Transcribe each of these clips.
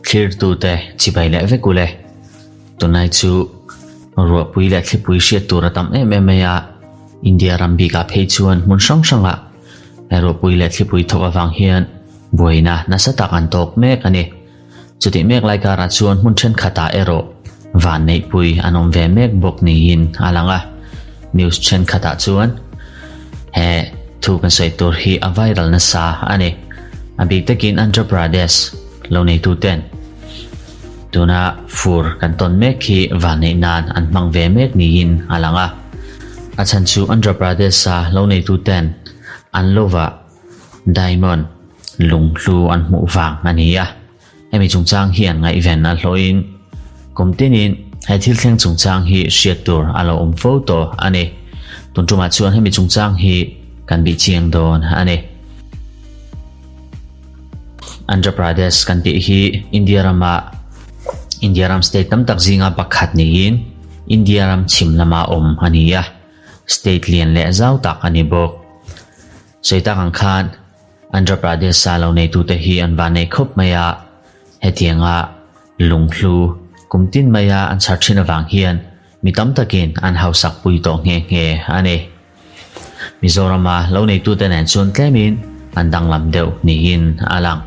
Thlirtute chibai leh vek ule. Tunlai chu ruahpui leh thlipui hriat tur a tam em em mai a, India ram bikah phei chuan hmun hrang hrangah he ruahpui leh thlipui thawk avang hian buaina nasa tak an tawk mek a ni. Chutih mek lai karah chuan hmun thenkhatah erawh van neihpui an awm ve mek bawk niin a lang a. News thenkhatah chuan he thu kan sawi tur hi a viral nasa a ni. A bik takin Andhra Pradesh lo neituten tuna fur kan tawn mek hi van neih nan an hmang ve mek niin a lang a. A chhan chu Andhra Pradesh-a lo neituten an lovah Diamond lunghlu an hmuh vang a ni a, hemi chungchang hian ngaihven a hlawhin kum tinin he thil thleng chungchang hi hriat tur a lo awm fo tawh a ni. Tun tumah chuan hemi chungchang hi kan bih chiang dawn a ni. Andhra Pradesh kan tih hi India rama India ram state tam tak zinga pakhat niin India ram chhim lama awm a ni a, state lian leh zau tak a ni bawk. Sawi tak ang khan Andhra Pradesh-a lo neitute hi an van nei khawp mai a, hetianga lunghlu kum tin maia an chhar thin avang hian mi tam takin an hausak pui tawh nghe nghe a ni. Mizorama lo neitute nen chuan tlemin an danglam deuh niin a lang.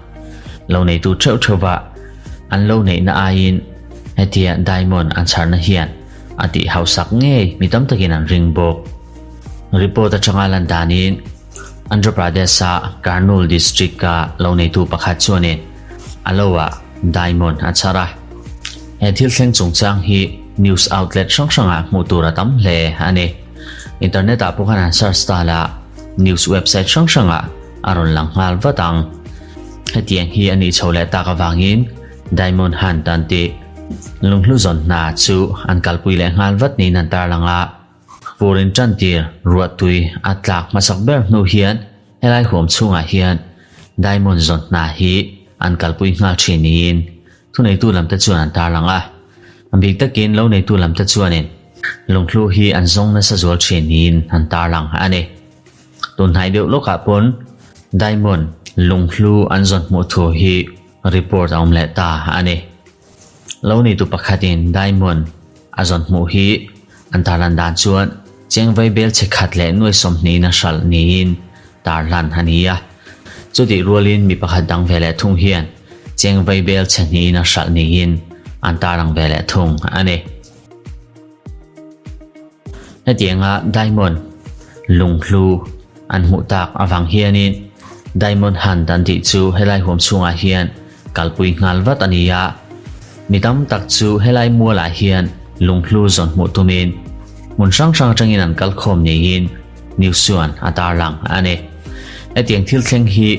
Lo neitu theuh theuhva an lo neihna aiin hetia diamond an chharna hian a tih hausak ngei mi tam takin an ring bawk. Report atanga lan danin Andhra Pradesh-a Karnool district-a lo neitu pakhat chuanin a lo-ah diamond a chhar a. He thil thleng chungchang hi news outlet hrang hrangah hmuh tur a tam hle a ni. Internet-ah pawh khan han search ta la, news website hrang hrangah a rawn lang nghal vat ang. Hetiang hi a nih chho leh tak avangin diamond hunt an tih lunghlu zawn hna chu an kalpui leh nghal vat niin an tarlang a. Furin tantir ruahtui a tlak hmasak ber hnu hian helai huam chhungah hian diamond zawn hna hi an kalpui nghal thin niin thuneitu lamte chuan an tarlang a. A bik takin lo neitu lamte chuanin lunghlu hi an zawng nasa zual thin niin an tarlang a ni. Tunhnai deuh lawkah pawn diamond lunghlu an zawn hmuh thu hi report a awm leh ta a ni. Lo neitu pakhatin diamond A zawn hmuh hi an tarlan dan chuan chengvei bel chhe khat leh nuai sawmhnihin a hralh niin tarlan a ni a. Chutih rualin mi pakhat dang ve leh thung hian chengvei bel chhe hnihin a hralh niin an tarlang ve leh thung a ni. Hetianga diamond lunghlu an hmuh tak avang hianin diamond hunt an tih chu helai huam chhungah hian kalpui nghal vat a ni a, mi tam tak chu helai mualah hian lunghlu zawn hmuh tumin hmun hrang hrang atangin an kal khawm niin news chuan a tarlang a ni. Hetiang thil thleng hi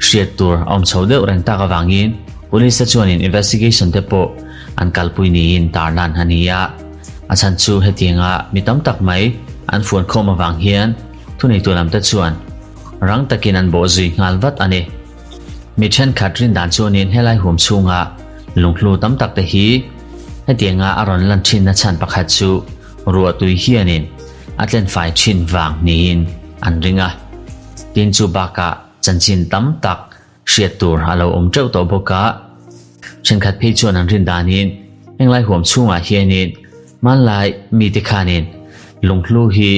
hriat tur a awm chho deuh reng tak avangin police te chuanin investigation te pawh an kalpui niin tarlan a ni a, a chhan chu hetianga mi tam tak mai an fuan khawm avang hian thuneitu lamte chuan rang takin an bawh zui nghal vat a ni. Mi thenkhat rin dan chuanin helai huam chhunga lunghlu tam tak te hi hetianga a rawn lan thinna chhan pakhat chu ruahtui hianin a tlenfai thin vang niin an ring a. Tin chu bakah chanchin tam tak hriat tur a lo awm teuh tawh bawk a. Thenkhat phei chuan an rin danin henglai huam chhungah hianin hmanlai mite khanin lunghlu hi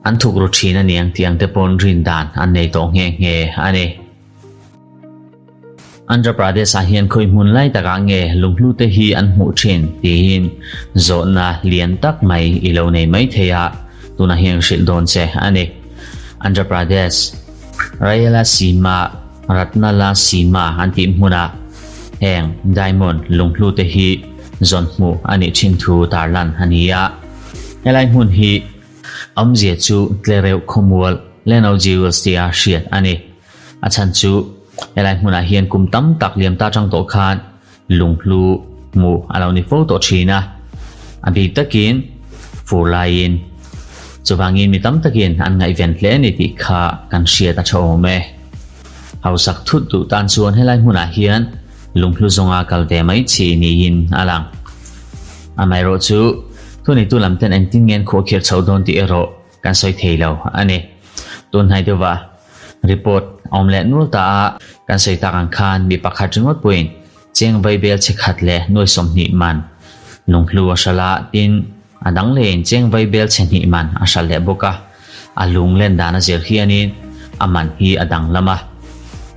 An thuk ru thin a niang tih ang te pawn rin dan an nei tawh nghe nghe a ni. Andhra Pradesh ah hian khawi hmun lai takah nge lunghlu te hi an hmuh thin tiin zawhna lian tak mai i lo nei mai thei a, tunah hian hrilh dawn che a ni. Andhra Pradesh, Rayalaseema, Ratnala Seema an tih hmunah heng diamond lunghlu te hi zawn hmuh a nih thin thu tarlan a ni a. Helai hmun hi awmzia chu tlereuh khawmual Leno Jewels tia hriat a ni. A chhan chu helai hmunah hian kum tam tak liam ta tang tawh khan lunghlu hmuh a lo ni fo tawh thin a. A bik takin fur laiin chuvangin mi tam takin an ngaihven hle a ni tih kha kan hriat a tha awm e. Hausak thut duh tan chuan helai hmunah hian lunghlu zawnga kal ve mai chi niin a lang. Amaherawh chu thuneitu lam ten engtin nge an khuahkhirh chhoh dawn tih erawh kan sawi thei lo a ni. Tun hnai deuhva Report a awm leh nual ta a, kan sawi tak ang khan mi pakhat ringawt pawhin cheng vaibel chhe khat leh nuai 20 man lunghlu a hralh a, tin a dang lehin cheng vaibel chhe hnih man a hralh leh bawk a, a lung len dan a zir hianin a man hi a danglam a,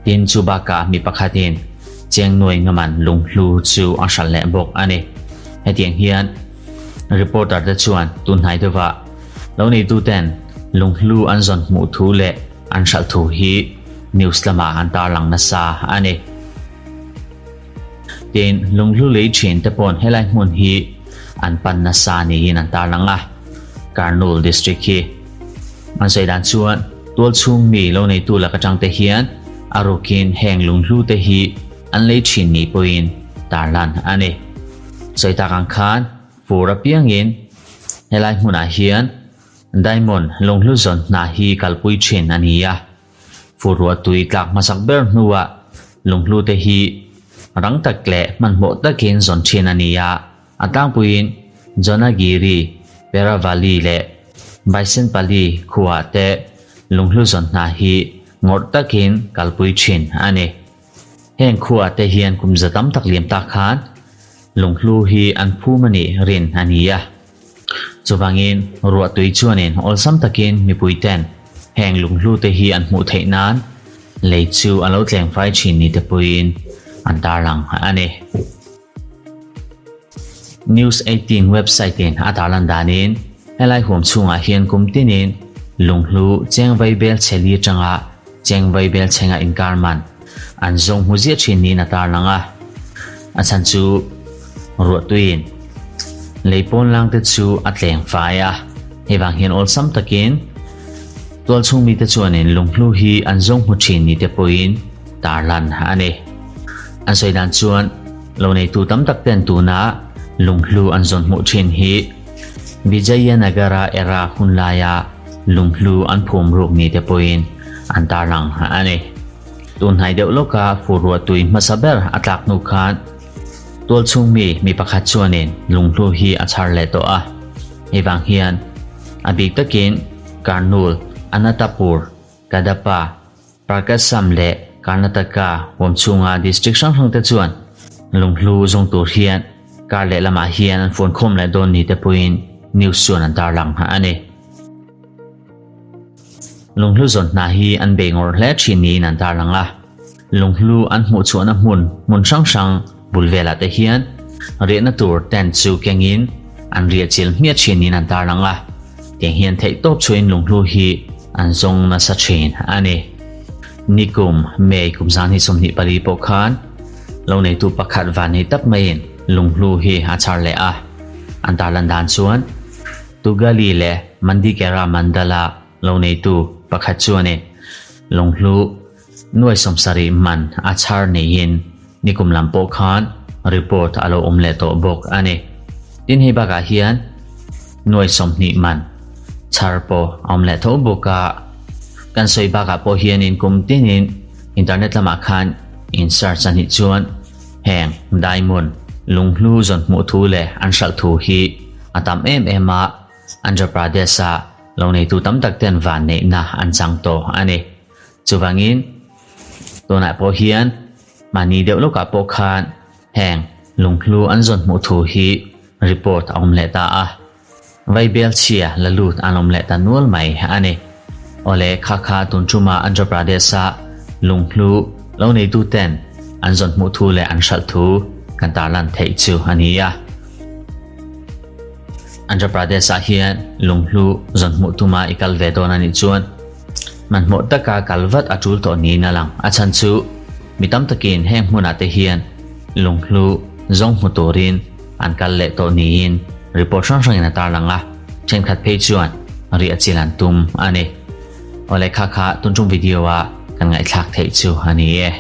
tin chu bakah mi pakhatin cheng nuai nga man lunghlu chu a hralh leh bawk a ni. Hetiang hian reporter te chuan tunhnai deuhah Lo neituten lunghlu an zawn hmuh thu leh an hralh thu hi news lamah an tarlang nasa a ni. Tin, lunghlu lei thin te pawn helai hmun hi an pan nasa niin an tarlang a, Karnool district hi. An sawi dan chuan tual chhung mi lo neitu lak atang te hian a rukin heng lunghlu te hi an lei thin ni pawhin tarlan a ni. Sawi tak ang khan Fur apiangin helai hmunah hian diamond lunghlu zawn hna hi kalpui thin a ni a. Fur ruah tui tlak hmasak ber hnuah lunghlu te hi rang tak leh hmanhmawh takin zawn thin a ni a. A tlangpuiin Jonagiri, Peravali leh Baisenpali khuaah te lunghlu zawn hna hi ngawrh takin kalpui thin a ni. Heng khuaah te hian kum za tam tak liam tak khan lunghlu hi an phum a nih rin a ni a. Chuvangin ruahtui chuanin awlsam takin mipui ten heng lunghlu te hi an hmuh theih nan lei chu a lo tleng fai thin ni te puiin an tarlang a ni. News 18 website in a tarlan danin helai huam chhungah hian kum tinin lunghlu cheng vaibel chhe li atanga cheng vaibel chhenga inkar man an zawng hmu ziah thin niin a tarlang a. A chhan chu ruahtuiin lei pawn lang te chu a tleng fai a, hei vang hian awlsam takin tualchhung mite chuanin lunghlu hi an zawng hmu thin ni te pawhin tarlan a ni. An sawi dan chuan lo neitu tam tak ten tuna lunghlu an zawn hmuh thin hi Vijayanagara era hun laia lunghlu an phum ruk ni te pawhin an tarlang a ni. Tunhnai deuh lawka fur ruah tui hmasa ber a tlak hnu khan tualchhung mi mi pakhat chuanin lunghlu hi a chhar leh tawh a. Hei vang hian a bik takin Karnool, Anantapur, Kadapa, Prakasam leh Karnataka huam chhunga district hrang hrang te chuan lunghlu zawng tur hian kar leh lamah hian an phone khawm leh dawn ni te pawhin news chuan an tarlang a ni. Lunghlu zawn hna hi an bei ngawrh hle thin niin an tarlang a, lunghlu an hmuh chhuahna hmun hmun hrang hrang bul velah te hian riahna tur tent chu kengin an riah chil hmiah thin niin an tarlang a, tiang hian theihtawp chhuahin lunghlu hi an zawng nasa thin a ni. Nikum, May kum zan hi 24 pawh khan lo neitu pakhat van nei tak maiin lunghlu hi a chhar leh a, an tarlan dan chuan Tugali leh Mandikera Mandala lo neitu pakhat chuanin lunghlu Nuai 70 man a chhar neiin nikum lam pawh khan report a lo awm leh tawh bawk a ni. Tin hei bakah hian nuai 20 man chhar pawh a awm leh tho bawk a. Kan sawi bakah pawh hianin kum tinin internet lamah khan in search a nih chuan heng diamond lunghlu zawn hmuh thu leh an hralh thu hi a tam em em a, Andhra Pradesh-a lo neitu tam tak ten vanneihna an chang tawh a ni. Chuvangin, tunah pawh hian mahni deuh lawkah pawh khan heng lunghlu an zawn hmuh thu hi report a awm leh ta a. Vaibel chhia la lut an awm leh ta nual mai a ni. Awle kha kha tun ṭuma Andhra Pradesh-a lunghlu lo neituten an zawn hmuh thu leh an hralh thu kan tarlan theih chu a ni a. Andhra Pradesh-ah hian lunghlu zawn hmuh tuma i kal ve dawn a nih chuan Hmanhmawh taka kal vat a tul tawh niin a lang. A chhan chu mi tam takin heng hmunah te hian lunghlu zawng hmu turin an kal leh tawh niin report hrang hrangin a tarlang a, thenkhat phei chuan riah chil an tum a ni. Awle kha kha tun tum video a kan ngaihthlak theih chu a ni e.